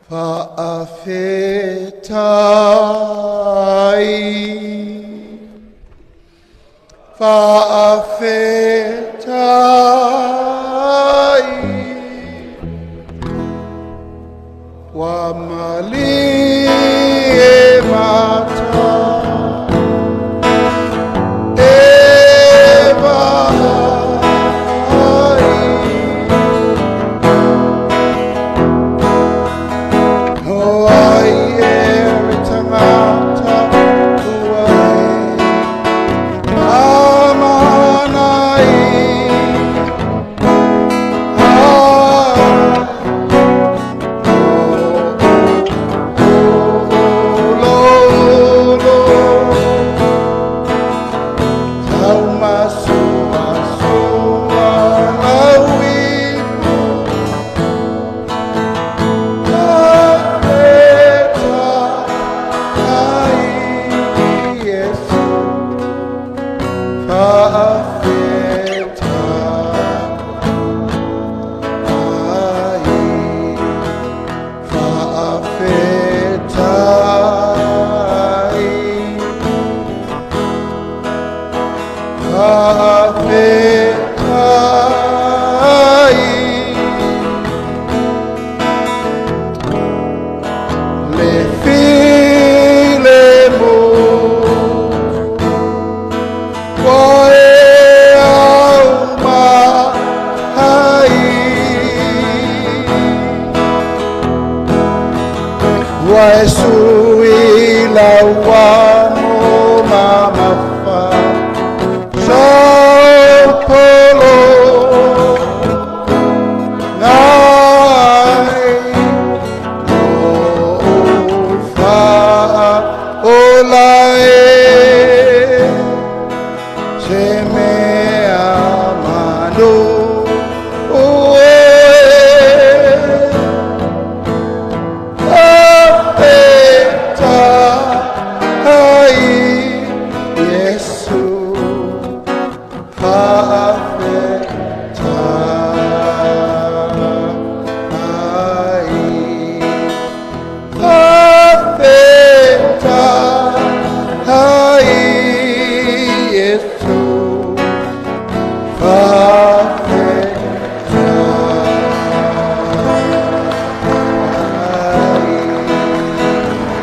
Faafetai, faafetai, ua malie mata e vaai. O ai e le tagata ua e amanai. Faafetai, faafetai, le filemu ua e aumai. Ua e sui lau amo mamafa saupolo ngai lou faaola e se mea manu oe. Faafetai, Iesu, faafetai, faafetai, Iesu, faafetai.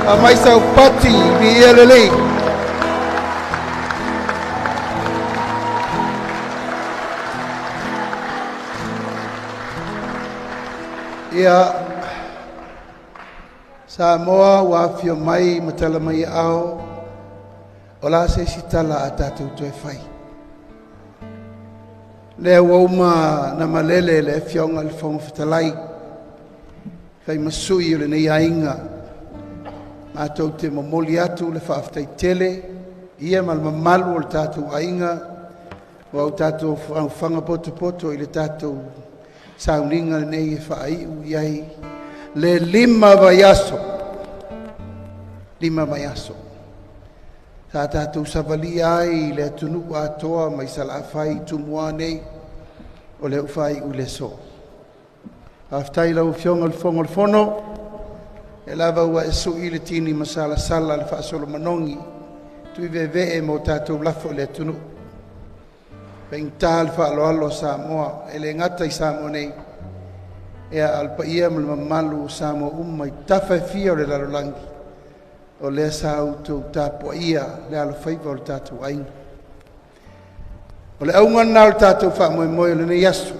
Aumai sau pati, viia le Alii. Ia, Samoa ua afio mai ma tala mai aao, o la se isi tala a tatou toe fai. Lea ua uma na malele le Afioga i le Fofoga Fetalai, fai ma sui o lenei aiga, matou te momoli atu le faafetai tele, ia ma le mamalu o le tatou aiga, ua o tatou fanga potopoto i le tatou sauniga lenei e faaiu i ai le 5 vaiaso. 5 vaiaso. Sa tatou savalia ai le atunuu atoa mai Salafai i Tumua nei, o lea ua faaiu i le aso. Faafetai i lau Afioga i le Fofoga o le Fono, e lava ua e sui le tini masalasala le faasolo manogi, tui veevee mo tatou lafo i le atunuu. Faigata le faaaloalo a Samoa, e le gata i Samoa nei, ia a o le paia ma le mamalu o Samoa uma i tafa e fia o le lalolagi, o lea sa outou tapuaia le alofaiva o le tatou aiga. O le auga lena o le tatou faamoemoe o lenei aso,